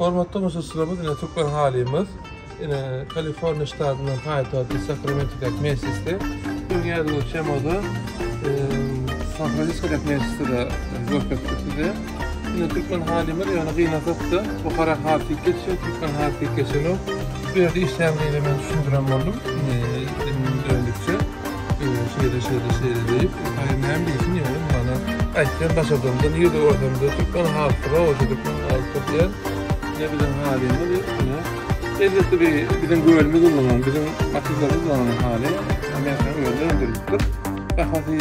Hormatly tomaşaçylarymyz ine türkmen halymyz ine Kaliforniýa ştatynyň paýtagty Sakramentodaky mejlisde öň ýadyňyza düşen bolsa San Fransiskodaky mejlisde-de görkezdik size. Ine türkmen halymyz ýöne gynansakda Buhara halysy geçýär, türkmen halysy geçenok. Bu ýerde işleýän gyza men düşündiren boldum. Dilim döndükçe şeýle şeýle şeýle diýip, aý näme diýsin ýöne mana aýtýan başardamda nirde görsemde türkmen halysy bar, şu türkmen halysy diýen. Ne biziň halymyz ine. Elbetde bir biziň gölümiz ullanan, biziň atyzlarymyz ullanan haly Amerikanyň özünde öndürilipdir. Bahasy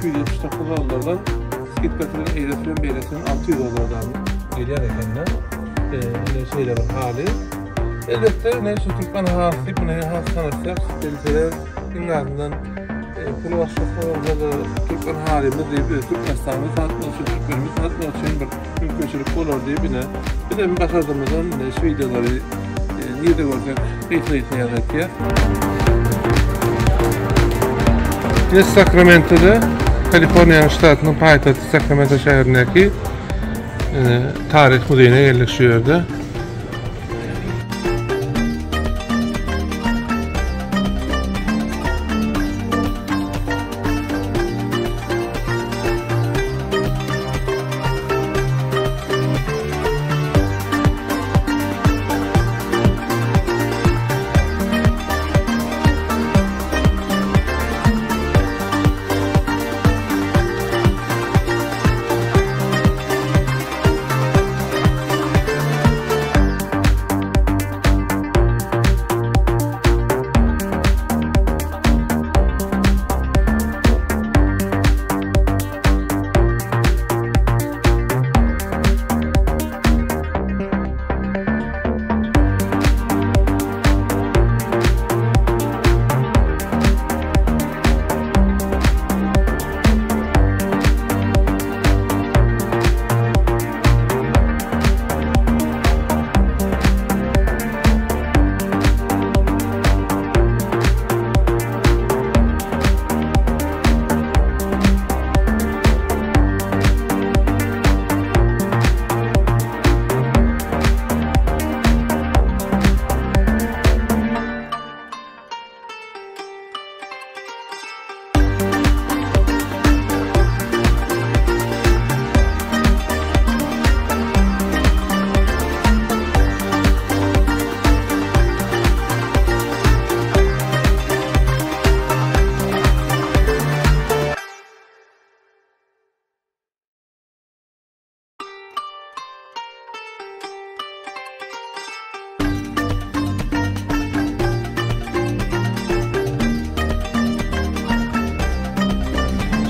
1279 dollardan skidka bilen eýlesi bilen beýlesi bilen 600 dollardan gelýär ekende. Ine şeýle bir haly. Elbetde ine şu türkmen halysy muny has tanatsak, bilseler iň azyndan pul başgasy bolsa-da türkmen halymyz diýip Türkmenistany tanatmak üçin, türkmenimizi tanatmak üçin bir mümkinçilik bolar diýip ine biz hem başardygymyzdan ine şu wideolary nirde görsek gysga-gysga ýazatýas. Ine Sakramentoda Kaliforniýanyň ştatynyň paýtagty Sakramento şäherindäki taryh muzeýine geldik şu ýerde.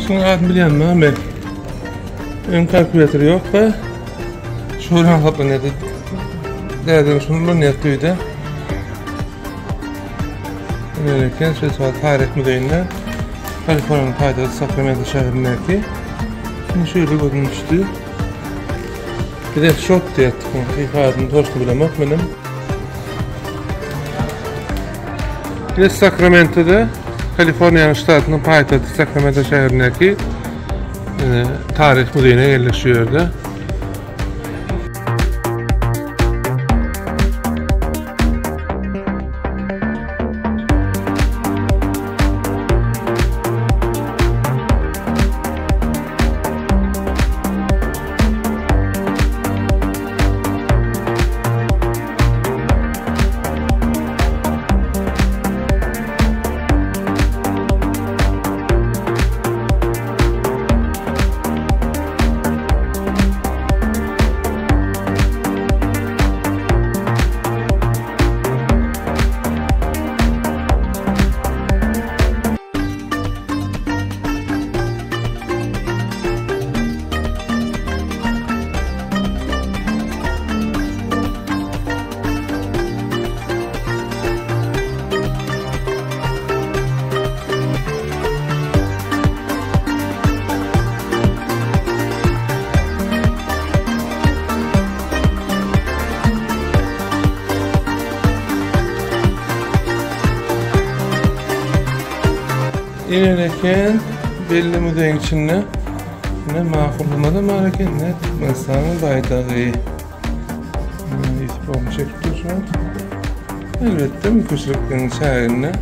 Şuň adyny bilýänmi men? Öň kalkulýator ýok-da. Şu bilen hasaplanýardy. Dädem şuny ulanýardy öýde. Eken şu taryh muzeýinde Kaliforniýanyň paýtagty Sakramento şäherindäki. Şimdi şöyle gözüm düşdi. Bize şok diýetdik. Hakykatyny toşny bilemok menem. Biz Sakramentoda, Kaliforniýanyň ştatynyň paýtagty Sakramento şäherindäki e, taryh muzeýine geldik şu ýerde. Inen eken belli muzeýiň içinde ne makullama-da bar eken, ne Türkmenistanyň baýdagy. Fotoklaryny çekip dur şu wagt. Elbetde mümkinçilikleriň çäginde.